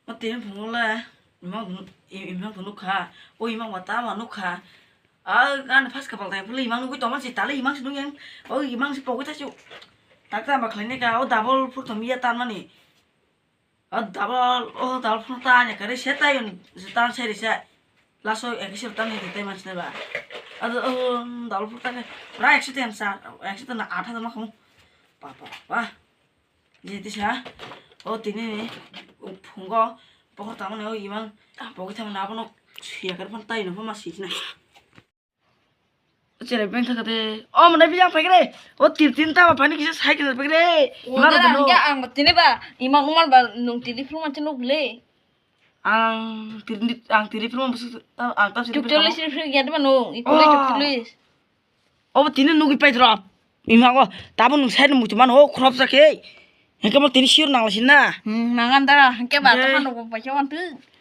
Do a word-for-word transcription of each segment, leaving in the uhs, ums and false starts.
O tini phungo le imang, imang nukha. O imang ba tama nukha. A gana phas kapal tai puli imang nugui tongma si tali imang si nung yang. O imang si pogui ta si. Tak ta ba khlai ne ka o double phur tong ya tan mani. O double, o double phur ta ne kare se tai un se tan se ri se. Laso ek se tan ne tai man se ba. A o double phur ta ne. Ra ek se tan sa, ek se tan atha ma khum. Pa pa pa. Jiti sa, o tini ni phungo pokor tamo ni o imang pokor tamo ni abono siya kar phan tai no ma si na. Chere beng thaka de, o mane bijang phai kre, o tir tin ta ma phani kisa cycle phai kre. O imang dara no. Hingke ang tini ba, imang umal ba nung tini phung manche nuk le. Ang tiri, ang tiri phirma busu, ang tam siri phirma. Chukcholish ni phir ya de mano, ikole. Oh. Chukcholish. Obo tini nugui pai drop. Ima go, tabo nung side mutu man ho, khrop sa khe. Hingke mo tini sure nang lasin na. Hmm, nangan dara, hingke ba ta hano bo paisa wan tu.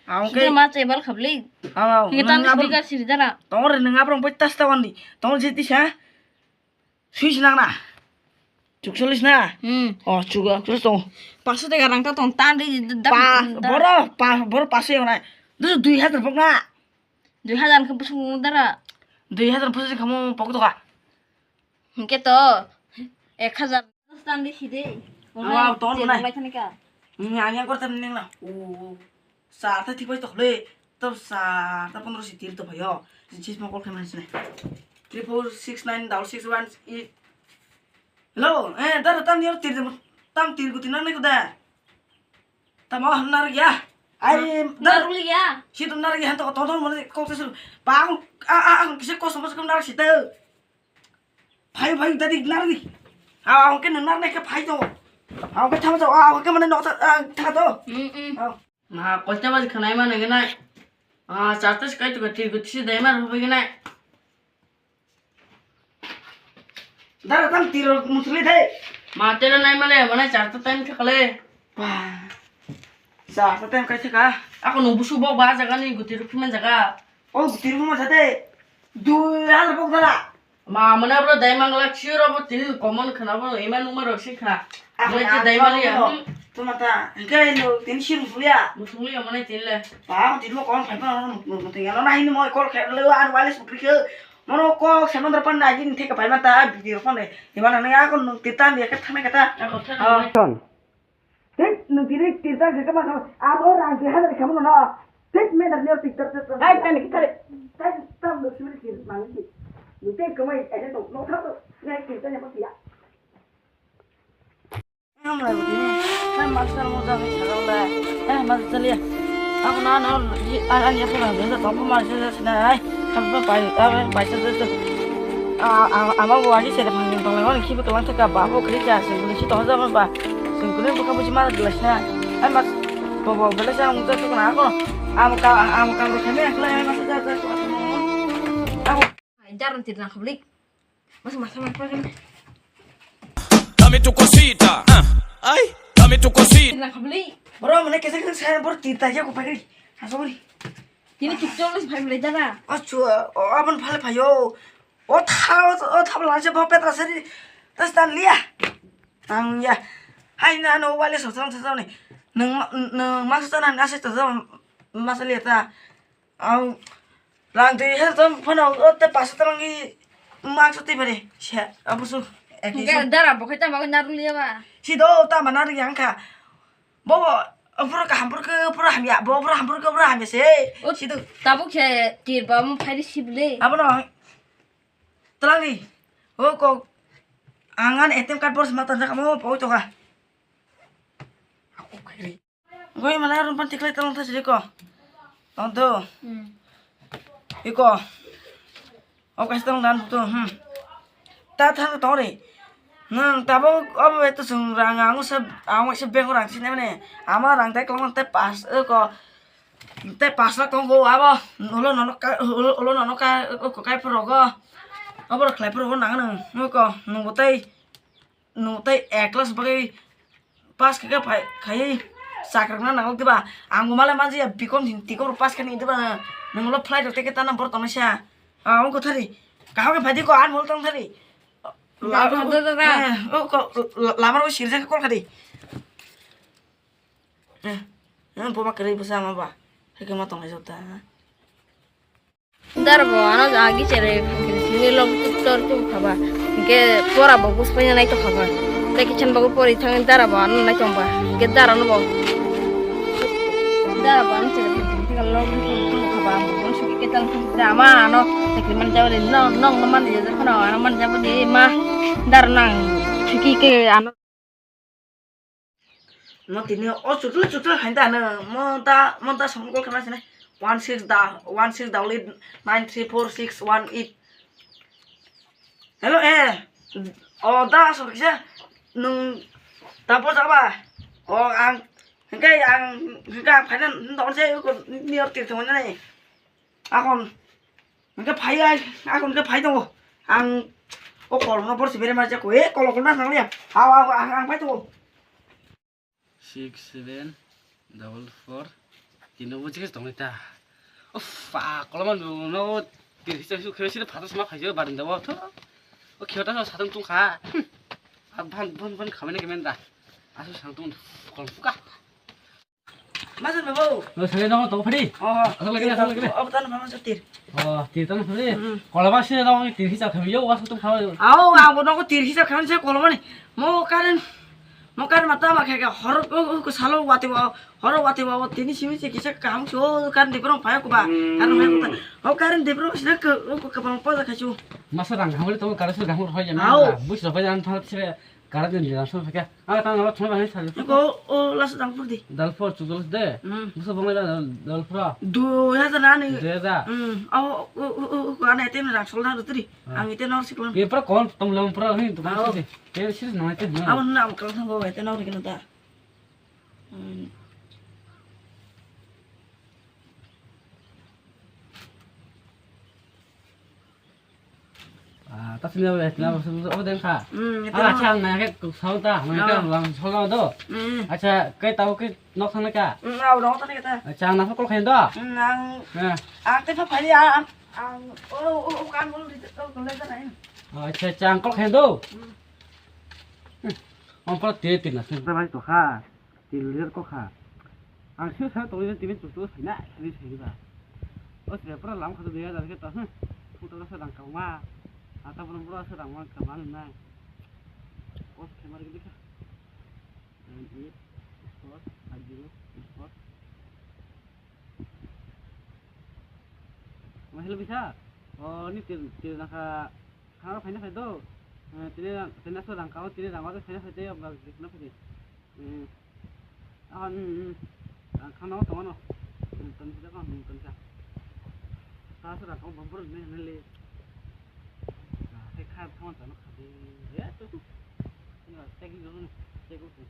Ang ke. Sida ma chebal khabli. Aw, hingke nang tan abro. Sida siri dara. Tongre nang abro pai tas ta wan di. Tong je ti sa. Switch nang na. Chukcholish na? Hmm. Oh, chuga, chukcholish tong. Paso tega rang ta tong tan ri da. Pa, da. Boro, pa, boro paso yang na. Dusu dui hajar bok na. Dui hajar ke busung dara. Dui hajar busung kamu pok to ka. Hingke to. Ek hajar tan ri side. Awa, ton lai. Lai thani ka. Hmm, yang yang kor tan ning na. Oh. Sa ta thik bai to khle. To sa ta pondro si tir to phayo. Chis mo call khaimani sine. Three four six nine double six one eight. Hello, eh, dar tam yor tir, tam tir guti nang neko da. Tamo nar ya. Ai, dar uli ya. Si to nar ya to to to mo ko se. Ba ang a a ang kise ko somos ko nar si to. Phai phai dadi nar di. A ang ke nar ne ke phai to. Ang ke thama to, ang ke mane no ta ta to. Mm, mm. Ma, kosta baj khanai ma nang nai. Ah, charta se kai to ka tir guti se dai ma ro bai nai. Dara tam tiro musuli dai. Ma tero nai male, mana charta time thakale. Ba. Charta time kai thaka. Ako no busu bok ba jaga ni guti rukhi man jaga. O guti rukhi man jate. Dui hajar bok dara. Ma, mane bro, dai mangla, sure abo tini common khna bo, ima numa rok si kha. Ako mane na dai mali ya. Tuma ta, hingke no tini sir musuli ya. Musuli ya mane tini le. Ba, tini mo kon phai pa no no no tini no na hini mo call khe le an wireless bukri khe. Mono ko semon dra pan na jin thek phai ma ta video phone. Ima na ya kon tita ni ka thame kata. Ako thang. Ton. Tit, nung tiri tirta khe kama kama. Abo rang dui hajar khamu no. Tit, me dar nyor tirta tirta. Ai, tani kitare. Tai tam do suri tir mangi. Nute kamai ese to no tha to. Ne tirta ne pakia. Am lai budi. Hai master mo jang ni sarang da. Eh, master chaliya. Aku na no, an an ya pura da to ma se se na ai. Kam pa pai, pai se se. A, a, ama bo ani se da phang tong lai, khibi kalang thaka ba bo khri ja se, bole si to ja ba. Sungkuni buka buji ma glass na. Ai mas, bo bo glass ang uta to na ko. Am ka, am ka ro khame khlai ai mas ja ja. Am. Ai jaran tir na khabli. Mas mas ma pa kan. Dame tu cosita. Ah. Ay, dame tu cosita. Tir na khabli. Bro, mane kesa kesa saya bor tir ta ya ko pagri. Asogri. Tini picture les bhai bole jana. Achu, o abon phale phayo. O tha, o tha bla se bo petra seri. Tas tan liya. Ang ya. Hai na no wale so so so ni. Nang nang mas ta nan ase ta so mas liya ta. Ang lang de he so phano o te pas ta ngi mas te bare. Se abusu. Eki so. Dara bo khata ma na ru liya ba. Si do ta ma na ri yang kha. Bo, opor kaham pur ke opor hamya, bo opor ham pur ke opor hamya se. O, situ. Tabuk khe tir ba mo phairi sibli. Abono. Twlangni. O kok. Angan A T M card bor sma tanjak amo poi toka. Goi mala ron pan tiklai talang thasi ko. Tonto. Hmm. Iko. O kaisa tong dan to, hmm. Ta thang to re. Nang tabo abo to sung rang ang se ang se beng rang sine mane. Ama rang tai klong tai pas ko. Tai pas la kong go abo. Ulo nono ka ulo nono ka ko kai pro go. Abo khlai pro go nang nang. Ko nung bo tai nung tai ek class bagai Pass khe khe phai, khaiwi chakrakna nango diba? Ang bo malai manjaya bikom hin tikor pass khe ni diba? Nwng ulo flight rok tei khe tana borok tongnai sa. Ah, wngkha thari. Kaham khe phai di ko, ang mol tong thari. Da, da, da, da. Eh, o ko, la-, lama rok sirijak khe call kha di. Eh. Buma kwrwi bwsa ma ba. Haikhe ma tonglai jota. Dara bo ano agi chere sini log tor tu khaba. Ke pora bo bus panya nai to khaba. Te kichen bo pori thang dara bo ano nai tong ba. Ke dara no bo. Dara bo ano chere log tu khaba. Bon suki ke tal ama ano. Te man jabo de no no man jabo de ma. Dara nang suki ke ano. Mo tini o chutu chutu hain da no mo da mo da song call khana sene one six da one six double eight nine three four six one eight. Hello eh o da so kisa nung da po jaba o ang hingkai ang hingkai ang phainan don se ko ni or tir thong nai akon. Hingke phai ai, akon hingke phai tongo. Ang o kolokno borsi bere ma jako, e kolokno ma nanglia. Aw, aw, ang, ang phai tongo. Six seven double four. Tino bo jikis tongwi ta. Uff, a kolokma no tir hisa su khe sini phato sma phai jo barinda bo tho. O khiota sa satung tung kha. A ban ban ban khamene kemen da. Asu sang tung kolok ka. Masuk na bau. Lo sale dong to phadi. Oh, asal lagi, asal lagi. Apa tan mama setir. Oh, tir tan phadi. Hmm. Kolaba sini dong tir hisa khami yo was tu khawa. Au, abo dong tir hisa khami se kolaba ni. Mo karen mo karen mata ma khe hor ko salo wati wa hor wati wa tini simi se kisa kaham so karen de pro phaya ko ba. Karen phaya ko ta. O karen de pro sina ko ko pa pa khachu. Masa rang hamle to karen se gahur hoy ya. Au. Bus lo pa jan tha se karen de jan so kha. Ah, tang aro thongba hai sal. Ko o last dang pur di. Dal por chu dal de. Hmm. Busa bongla dal por. Dui hajar na ni. Dui hajar. Hmm. Au o o o o ko ana tem rak sol na rutri. Ah. Ang ite nor sikon. Ye pra kon tom lom pra hin to. Au. Te sis no te. Au na am kal thang go ite nor kino ta. Hmm. Ah, ta sini abo, sini abo, sini abo, abo deng kha. Hmm, ito Ah, acha, ang nai khe kok sao ta, nai khe Oh. lang sao do. Hmm. Acha, kai tau kai nok thang ka. Hmm, abo dong thang ka ta. Acha, ang nai kol khain do. Hmm, ang, Eh. ang te pha phai ang, ang, o, o, o, kan bol di, o, kol le ta nai. Acha, acha, ang kol khain do. Hmm. Hmm. Ang pura te pin na. Sini ta bai to kha. Til lir ko kha. Ang sir sa tongwi tini chuchu saina sini saini ba. O se pura lam khatu dia jar ke ta. Puto sa dang kama. Ata pura pura sa dang ma kama nai. O se mar gidi kha. Nine eight four five zero four. Ma hello bisa. O ni til til na kha. Khana phaina phai do. Eh, tini, tini aswk rang kao, tini rang o phai phai de, ang rang rikna phai de. Eh, ah, hmm, hmm. Rang khana o tongmano. Hmm, tong sida ko, hmm, tong sa. Ta aswk rang kao, bambur ne, ne le. Ah, khai khai thang ta no kha de. Ya, tu. Ni ba, tegi lo, tegi lo.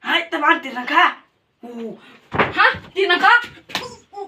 Hai, teman, tirang kha. Uh. Ha? Tirang kha? Uh, uh.